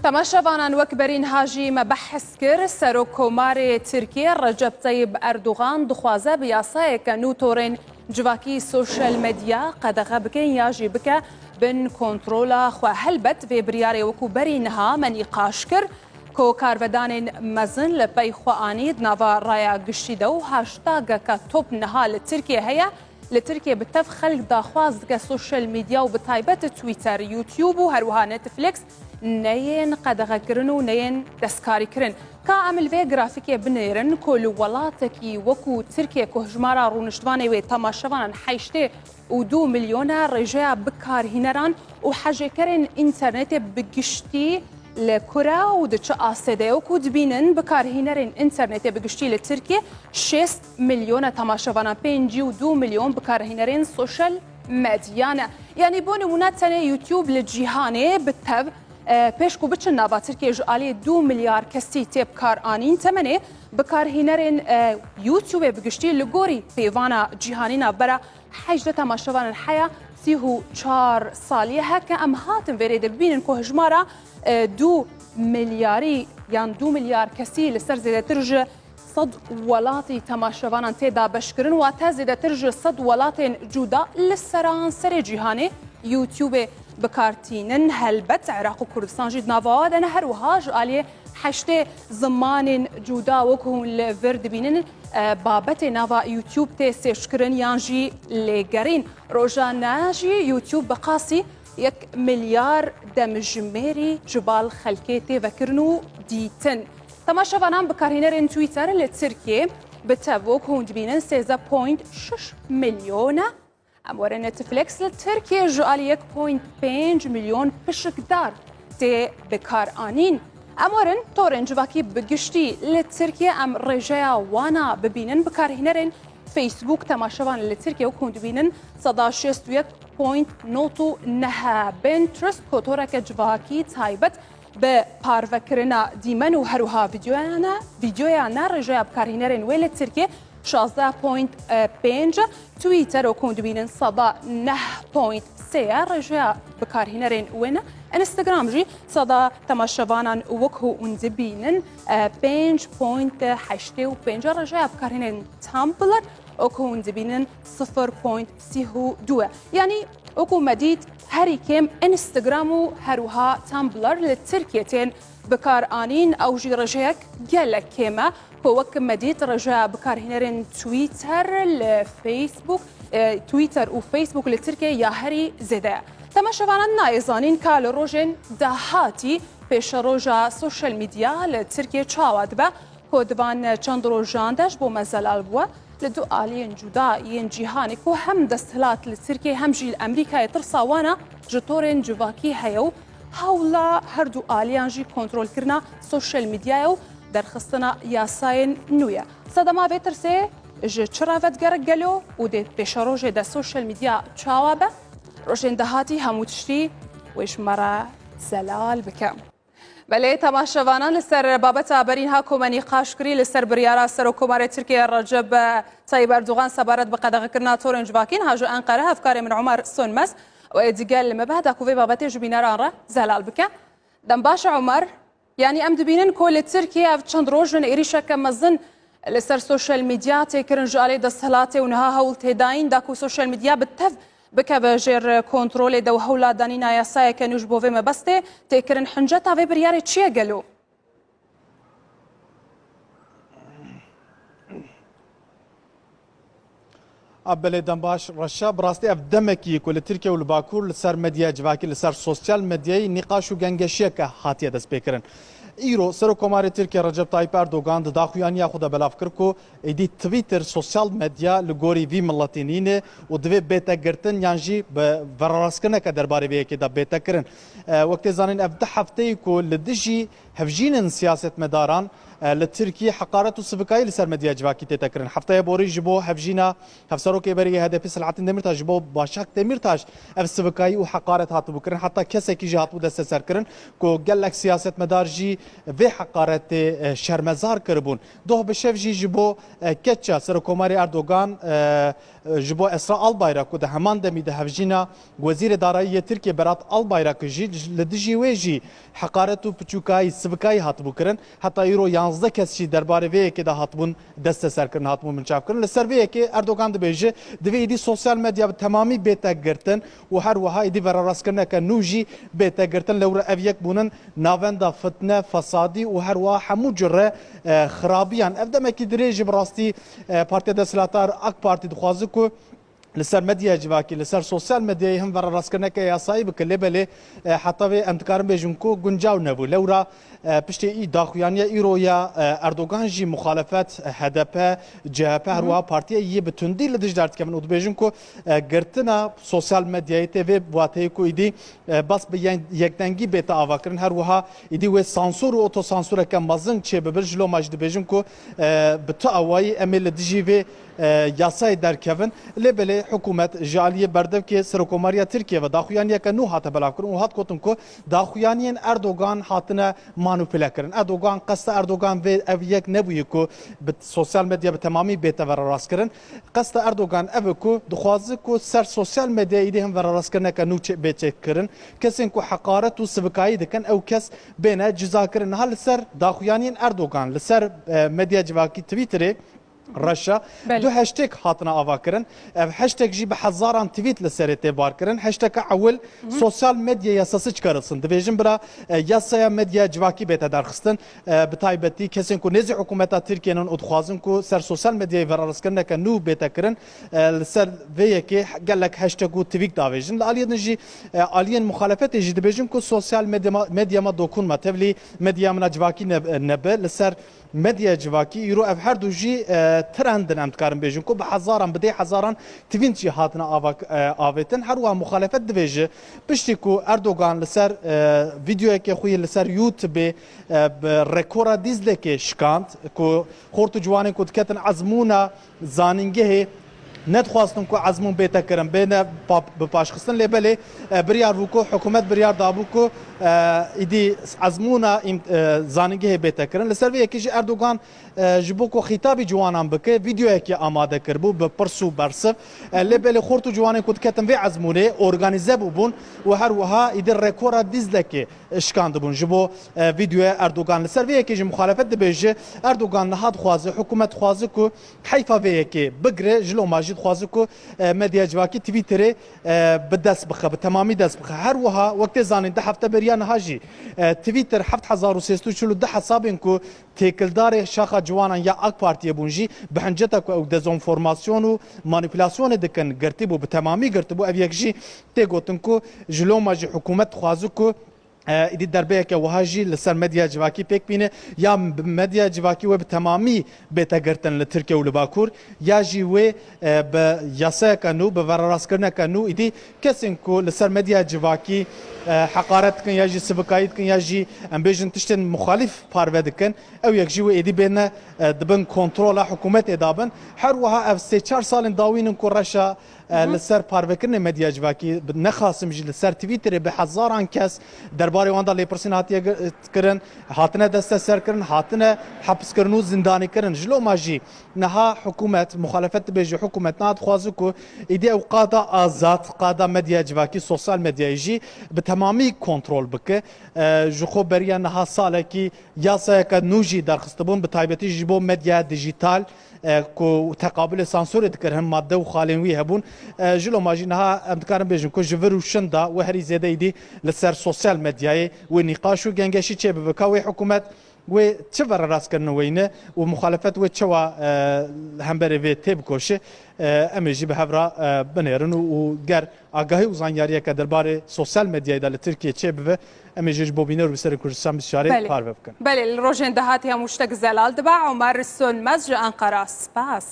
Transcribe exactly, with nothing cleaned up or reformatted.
Temaşevanan, wek berî niha jî me behs kir, Serokkomarê Tirkiyê Recep Tayyip Erdogan dixwaze bi yasayeke nû torên civakî, sosyal medya qedexe bikin ya jî bike bin kontrola xwe. Helbet vê biryarê wekû berî niha me nîqaş kir ku karvedanên mezin li pey xwe anî di nava raya giştî de û hashtageke top niha li Tirkiyê heye. Li Tirkiyê bi tev xelk daxwaz dike sosyal medya û bi taybet Twitter, YouTube û her wiha Netflix neyên qedexekirin û neyên destkarîkirin. Ka em li vê grafîkê binêrin ku li welatekî wekû Tirkiye ku hijmara rûniştvanê wê temaşevanan heştê û du milyon e, rêjeya bikarhîneran û hejêkerên înternetê bi giştî li ku re û di çi astê de ye? Wekû dibînin, bikarhînerên înternetê bi giştî li Tirkiye şêst milyon e, temaşevanan, pêncî û du milyon bikarhînerên sosyal medya ne. Yanî bo nimûne tenê YouTube li cîhanê bi tev, e, pêş ku biçin nava Tirkiyê ji alî du milyar kesî tê bikaranîn. Temenê bikarhînerên, e, YouTube-ê bi giştî li gorî pêvana cîhanî navbera hejdeh temaşevanan heya sî û çar salî ye. Heke em hatin vêrê de bibînin ku hijmara, e, du milyarî yan du milyar kesî li ser zêdetir ji sed welatî temaşevanan tê dabeşkirin, wate zêdetir ji sed welatên cuda li seranserê cîhanê YouTube-ê bi kar tînin. Helbet Iraq û Kurdistan jî di nava wa de ne. Her wiha ji aliyê heştê zimanên cuda, wek hûn li vir dibînin, e, babetê nava YouTube tê sêçkirin yan jî lêgerîn. Rojane jî YouTube bi qasî yek milyar demjimêrî ji bal xelkê tê vekirin û dîtin. Temaşevanan, bikarhînerên Twitter li Tirkiyê bi tev, wek hûn dibînin, sêzdeh point şeş milyon e. Em werin, Netflix li Tirkiyê ji alî yek point pênc milyon pişikdar tê bikaranîn. Em werin torên civakî bi giştî li Tirkiyê, em rêjeya wana bibînin. Bikarhînerên Facebook, temaşevan, li Tirkiyê, wek hûn dibînin, seda şêst û yek point nod û neh e. Pinterest, kotoreke civakî taybet bi parvekirina dîmen û her wiha vîdeoyan e, vîdeoyan e, rêjeya bikarhînerên wê li Tirkiyê şazdeh point pênc e. Twitter, wek hûn dibînin, seda neh point sê ye, rêjeya bikarhînerên wê ne. Instagram jî seda temaşevanan, wek hûn dibînin, e, pênc point heştê û pênc e, rêjeya bikarhînerên Tumblr, wek hûn dibînin, sifir point sî û du e. Yanî, wekû me dît, herî kêm Instagram û her wiha Tumblr li Tirkiyê tên bikaranîn. Ew jî rêjeyek gelek kêm e, ku wek me dît, rêjeya bikarhînerên Twitter li Facebook, e, Twitter û Facebook li Tirkiyê ya herî zêde ye. Temaşevanan nayê zanîn ka li rojên dahatî pêşeroja sosyal medya li Tirkiyê çawa dibe, ku di van çend rojan de ji bo me zelal bûye. Li du aliyên cuda yên cîhanê, ku hem desthilat li Tirkiyê hem jî li Amerîkayê tirsa wan a ji torên civakî heye û hewla her du aliyan jî kontrolkirina sosyal medyayê û derxistina yasayên nû ye. Sedema vê tirsê ji çi re vedigerin gelo û dê pêşerojê de sosyal medya çawa be? Rojên dahatî hemû tiştî wê ji me re zelal bike. Belê, temaşevanan, li ser babeta berî niha ku me nîqaş kirî, li ser biryara Serokkomarê Tirkiyê Recep Tayyip Erdogan sebaret bi qedexekirina torên civakî, niha ji Enqere hevkarê min Omer Sönmez wê digel li me be, heta ku vê babetê ji bîneran re zelal bike. Dem baş, Omer. Yanî em dibînin ku li Tirkiyê ev çend roj in êrîşeke mezin li ser sosyal medya tê kirin ji alî desthilatê û niha hewl tê dayîn da ku sosyal medya bi tev bikeve jêr kontrolê de û hewla danîna yasayeke nû ji bo vê mebestê tê kirin. Hinceta vê biryarê çi ye gelo? A belê, dem baş Reşa, bi rastî ev demekî ku li Tirkiye û li Bakur li ser medyaya civakî, li ser sosyal medyayê nîqaş û gengeşiyeke hatiye destpêkirin. Îro Serokkomarê Tirkiye Recep Tayyip Erdogan di daxuyaniya xwe de belav kir ku êdî Twitter sosyal medya li gorî vî miletî nîne û divê bête girtin yan jî bi verarastkirineke derbarê vê yekê de bête kirin. E, wek tê zanîn, ev du hefteyê ku li dijî hevjînên siyasetmedaran, e, li Tirkiyê heqaret û sivikayî li ser medyaya civakî tête kirin. Heftaya borî ji bo hevjîna Hevserokê berê yê H D P Selahattin Demirtaş ji bo Başak Demirtaş ev sivikayî û heqaret hatibû kirin. Heta kesekî jî hatibû desteserkirin ku gelek siyasetmedar jî vê heqaretê, e, şermezar kiribûn. Doh bi şev jî ji bo, e, keça Serokkomarê Erdogan, e, Ji bo Esra Albayrak ku di heman demî de hevjîna Wezîrê Darayî yê Tirkiyê Berat Albayrak jî li dijî wê jî heqaret û piçûkayî, sivikayî hatibû kirin. Heta îro yanzdeh kes jî derbarê vê yekê de hatibûn desteserkirin, hatibûn binçavkirin. Li ser vê yekê Erdogan dibêje, divê êdî sosyal medya bi temamî bête girtin û her wiha êdî verarastkirneke nû jî bête girtin. Lewra ev yek bûnin navenda fitne, fesadî û her wiha hemû cure, e, xirabiyan. Ev demekî dirêj e bi rastî, e, Partiya Desthilatdar AK Partî dixwaze ku li ser medyaya civakî, li ser sosyal medyayê hin verarastkirineke yasayî bike. Lê belê, e, heta vê em dikarin bêjin ku guncaw nebû. Lewra, e, piştê î daxuyaniya îro ya, e, Erdogan jî muxalefet, e, H D P, C H P, her wiha partiyê yê bi tundî li dij derdikevin û dibêjin ku, e, girtina sosyal medyayê tê vê wateyê ku êdî, e, bas bi yen-, yekdengî bête avakirin. Her wiha êdî wê sansûr û otosansûreke mezin çêbibir. Ji loma jî dibêjin ku, e, bi tu awayî em ê li dijî vê, e, yasayê derkevin. Lê belê hikûmet ji aliyê berdevkê Serokomariya Tirkiye ve daxuyaniyeke nû hate belavkirin û hat gotin ku daxuyaniyên Erdogan hatine manipule kirin. Erdogan, qesta Erdogan vê ev yek nebûye ku bi sosyal medya bi temamî bête verarastkirin. Qesta Erdogan ev e ku dixwaze ku ser sosyal medyayê êdî hin verarastkirineke nû çê-, bê çêkirin. Kesên ku heqaret û sivikayî dikin, ew kes bêne cizakirin. Niha li ser daxuyaniyên Erdogan, li ser, e, medya civakî Twitterê, reşa, Belê. du hashtag hatine avakirin. Ev hashtag jî bi hezaran tweet li serê tê barkirin. Hashtagka ewil, sosyal medya yasası çıkarılsın. Dibêjin bira, e, yasaya medya civakî bête derxistin. E, bi taybetî kesên ku nêzî hikûmeta Tirkiyê ne û dixwazin ku ser sosyal medyayê verarastkirineke nû bête kirin, e, li ser vê yekê gelek hashtag û tweet davêjin. Li aliyê din jî, e, aliyên muxalefetê jî dibêjin ku sosyal medya ma, medya ma dokunma, tevlî medya min a civakî ne, nebe. Li ser medya civakî îro ev her du jî, e, trend in, em dikarin bêjin ku bi hezaran, bi dê hezaran tweet jî hatine avak-, e, avêtin. Her wiha muxalefet dibêje, piştî ku Erdogan li ser, e, vîdeoyeke xwe yê li ser YouTubeê, e, bi rekora Dîzlekê şikand, ku xort û ciwanên ku diketin ezmûna zanîngehê nedixwastin ku ezmûn bête kirin, bêne pa-, bipaşxistin, lê belê, e, biryar bû ku hikûmet biryar dabû ku, e, îdî ezmûna îm-, e, zanîngehê bête kirin. Li ser vê yekê jî Erdogan, e, ji bo ku xîtabî ciwanan bike, vîdeoyekê amade kiribû bi pirs û bersiv. E, lê belê xort û ciwanên ku diketin vê ezmûnê organîze bûbûn û her wiha îdî rekora Dîzlekê şikandibûn ji bo, e, vîdeoya Erdogan. Li ser vê yekê jî muxalefet dibêje, Erdogan niha dixwaze, hikûmet dixwaze ku heyfa vê yekê bigire, ji loma jî dixwaze ku, e, medya civakî Twitterê, e, bi dest bixe, bi temamî dest bixe. Her wiha wek tê zanîn, du hefte beriya niha jî, e, Twitter heft hezar û sê sed û çil û du hesabên ku têkildarê şaxa ciwanan ya AK Partiyê bûn jî bi hinceta ku ew dezenformasyon û manîpulasyonê dikin, girtî bû, bi temamî girtibû. Ev yek jî tê gotin ku ji loma jî hikûmet dixwaze ku, e, îdî derbeyeke wiha jî li ser medya civakî pêk bîne, ya bi medya civakî wê bi temamî bête girtin li Tirkiye û li Bakur, ya jî wê, e, bi yasayeke nû, bi verarastkirineke nû, îdî kesên ku li ser medya civakî, e, heqaret dikin, ya jî sivikayî dikin, ya jî em bêjin tiştên muxalîf parve dikin, ew yek jî wê êdî bêne, e, di bin kontrola hikûmetê de bin. Her wiha ev sê çar salên dawîn in ku reşa, e, li ser parvekirinê medya civakî, bi, nexasim jî li ser Twitterê bi hezaran kes derbarê wan de lêpirsîn hatiye gi-, kirin, hatine desteserkirin, hatine hepiskirin û zindanîkirin. Ji loma jî niha hikûmet, muxalefet dibêje, hikûmet niha dixwaze ku êdî ew qada azad, qada medya civakî, sosyal medyayê jî bi temamî kontrol bike. E, ji xwe beriya niha salekî yasayeke nû jî derxistibûn, bi taybetî ji bo medya dijîtal, e, ku teqabilê sansorê dikir hin madde û xalên wî hebûn. E, ji loma jî niha em dikarin bêjin ku ji vir û şin de wê herî zêde êdî li ser sosyal medyayê wê nîqaş û gengeşî çêbibe. Ka wê hikûmet wê çi vererastkirinê weyne û muxalefet wê çawa, e, hemberê vê têbikoşe, e, em ê jî bi hev re, e, binêrin û, û ger agahî û zanyariyeke derbarê sosyal medyayê de li Tirkiyê çêbibe, em ê jî ji bo bîner û biserê Kurdistan bistişarê Belê. parve bikin. Belê, li rojên dahatî hemû tiştek zelal dibe. Omer Sönmez ji Enqera, spas.